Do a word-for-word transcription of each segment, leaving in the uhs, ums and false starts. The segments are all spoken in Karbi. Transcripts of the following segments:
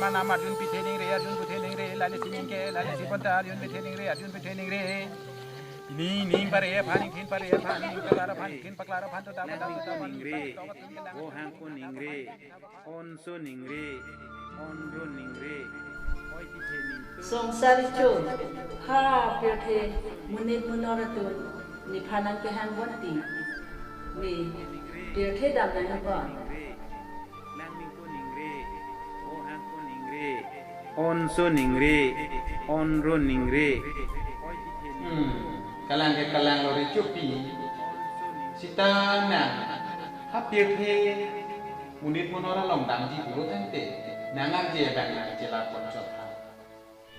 Arnam Arjun pithe ningri, Arjun puthe ningri, lale si ningke, lale si ponta, Arjun pithe ningri, Arjun pithe ningri. Ning, ning pare aphan, ning thin pare aphan, ning paklar aphan, ning thin paklar aphan, to ta, to ta, to ta, ningri, Vohangko ningri, Onso ningri, Onro ningri, oi pithe ningri. Songsar Recho, ha pirthe monit monor atum nephan nangkehang bonti, ne pirthe dam nangkehang. Langmingko ningri, Vohangko ningri, Onso ningri, Onro ningri. Hmm, kalang ke kalang lo Rechopi. Sita nang ha pirthe monit monor along damji dolo tangte, nang arje abang nangchelar pon chot ha.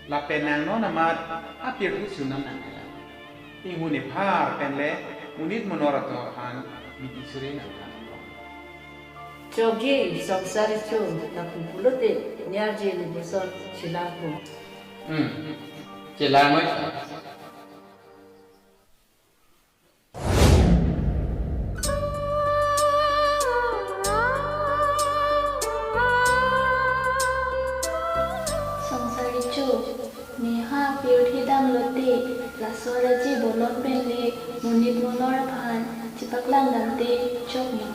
Lapen nang non amat ha pirthe sunam nangkelang. Inghun ephar pen le monit monor atum aphan midi suri nangkang. Chokji, Songsar Recho, lapu pulote ne arje ne bosor chelar pon. Hmm. Chelar noi. Songsar Recho, ne ha pirthe damlote, laso arje bolon pen le monit monor aphan chepaklang damte chok ma?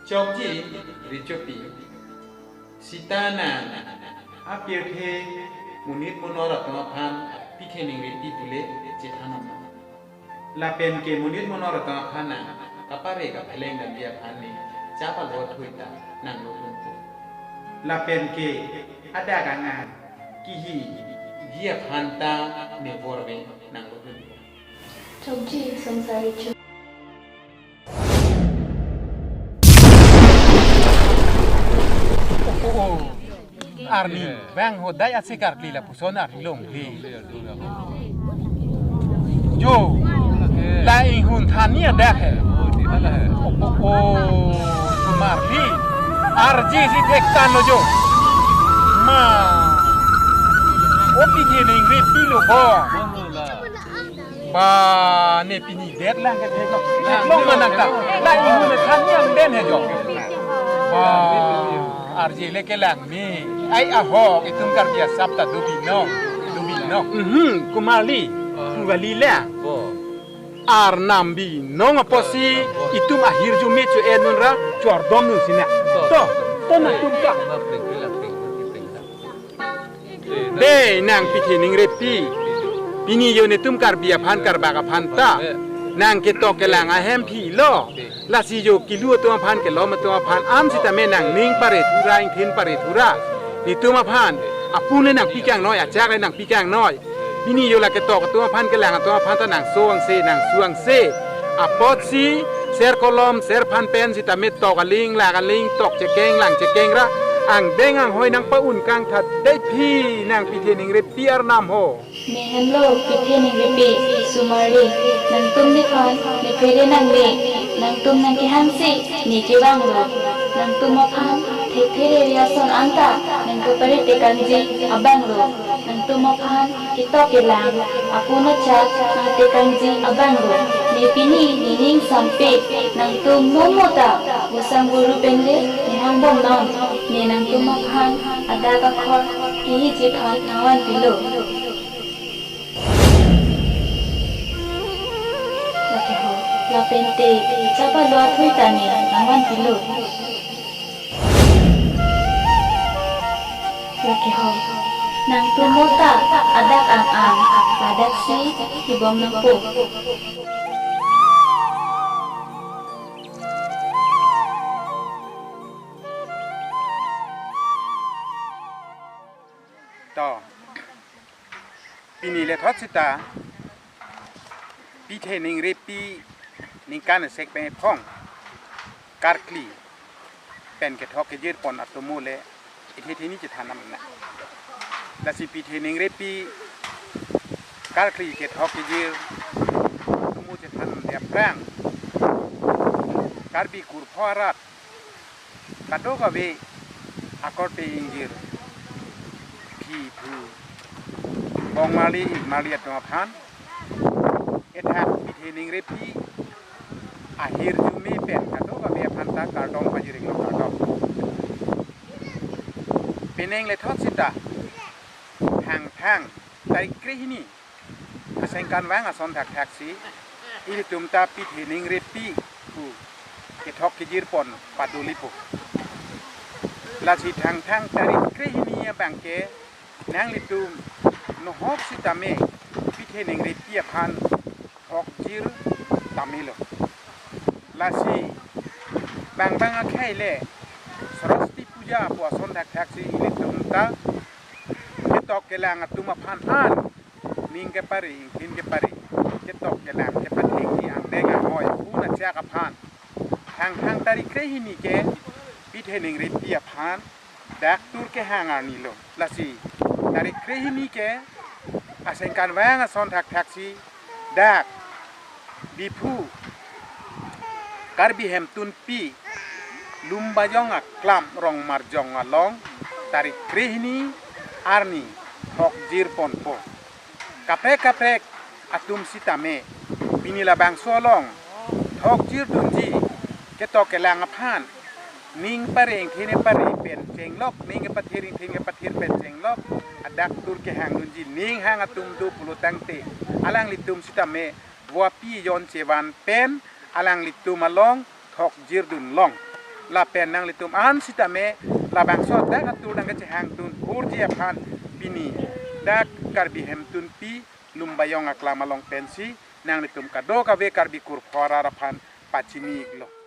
Chokji, Rechopi. Sita nang ha pirthe monit monor atum aphan pithe ningri pi pule chethan nang. Lapen ke monit monor atum aphan nang kapare kapheleng damji aphan ne chapalo thuita nang lo dunpo. Lapen ke adak angan kehiji aphan ta ne vorve nang lo dunpo. Chokji, Songsar Recho. Arni bang hodai ase karkli lapuson arni longle. Jo, la inghun thani adak he. O, o, o, marli. Arje si thektan lo jo. Ma. O pithe ningri pi lo bo. Ba, ne pini det lang ke theklong. Theklong ma nangkang. La inghun thani angden he jo. Ba, arje le kelang me. Ai ahok itum Karbi asap ta do binong. Do binong. Mhm, komarli. Komarli le. Arnam binong apotsi itum ahirjume cho-en un ra chordom un sina. To, to nangtum ka. Dei nang pithe ningri pi. Pini jo netum Karbi aphan Karbak aphan ta nang ketok kelang ahemphi lo. Lasi jo kelu atum aphan kelom atum aphan an sitame nangning pare thura ingthin pare thura. Netum aphan apun le nangpi kangnoi, achak le nangpi kangnoi. Pini jo la ketok atum aphan kelang atum aphan ta nangso angse nangsu angse. Apotsi ser kolom ser phan pen sitame tok aling lak aling tok chekeng lang chekeng ra angdeng anghoi nangpa-un kangtha dei phi nang pithe ningri pi arnam ho. Ne henlo pithe ningri pi, Sumarli, nangtum nephan ne phere nangne, nangtum nangkehangsi ne kevanglo, nangtum aphan thekthe rere ason anta nangkepare tekangji abanglo, nangtum aphan ketok kelang apun achak nangtekangji abanglo, ne pini nening sampe nangtum momo ta bosang guru pen le nehangbomnon, ne nangtum aphan adak akhor kehiji aphan nangvanpilo. Lake ho, lapen te chapalo athui ta ne nangvanpilo. Lake ho, nangtum mo ta adak ang ang, ladaksi kebom nangpo. To. Pini le thot sita pithe ningri pi ningkan sek pen phong karkli pen kethok kejir pon atomo le ithe thini chethan nam na. Lasi pithe ningri pi karkli kethok kejir atomo chethan dia prang Karbi kurpho arat kadokave akorte ingjir phi phu bong marli ik marli atum aphan ethak pithe ningri pi ahirjume pen kadokave aphan ta kardom pajir iklo kardom. Penang lethot sita Thangthang tarik krehini asengkan vang ason thakthaksi ilitum ta pithe ningrepi pu kethok kejirpon padulipo. Lasi Thangthang tarik krehini abangke nanglitum nohok sitame pithe ningrepi aphan thokjir tamilo. Lasi bangbang akhei le Saraswati Puja pu ason thakthaksi ilitum ta ketok kelang atum aphan an ning kepari, ingthin kepari, ketok kelang kepathengji angdeng ahoi pu nachak aphan Thangthang tarik krehini ke pithe ningrepi aphan dak tur kehang arnilo. Lasi tarik krehini ke asengkan vang ason thakthaksi dak Diphu Karbi Hemtunpi Lumbajong Aklam Rongmarjong along tarik krehini arni thokjirponpo. Kaprek kaprek atum sitame pini labangso along thokjirdunji ketok kelang aphan ning pare ingthin pare pen chenglok, ning kepathir ingthin kepathir pen chenglok, adak tur kehangdunji ning hang atum do pulo tangte alanglitum sitame voapi jon chevan pen alanglitum along thokjirdun long. Lapen nanglitum an sitame labangso adak atur nangkechehangdun purji aphan pini dak Karbi Hemtunpi Lumbajong Aklam along pensi nanglitum kadokave Karbi kurphorar aphan pachini iklo.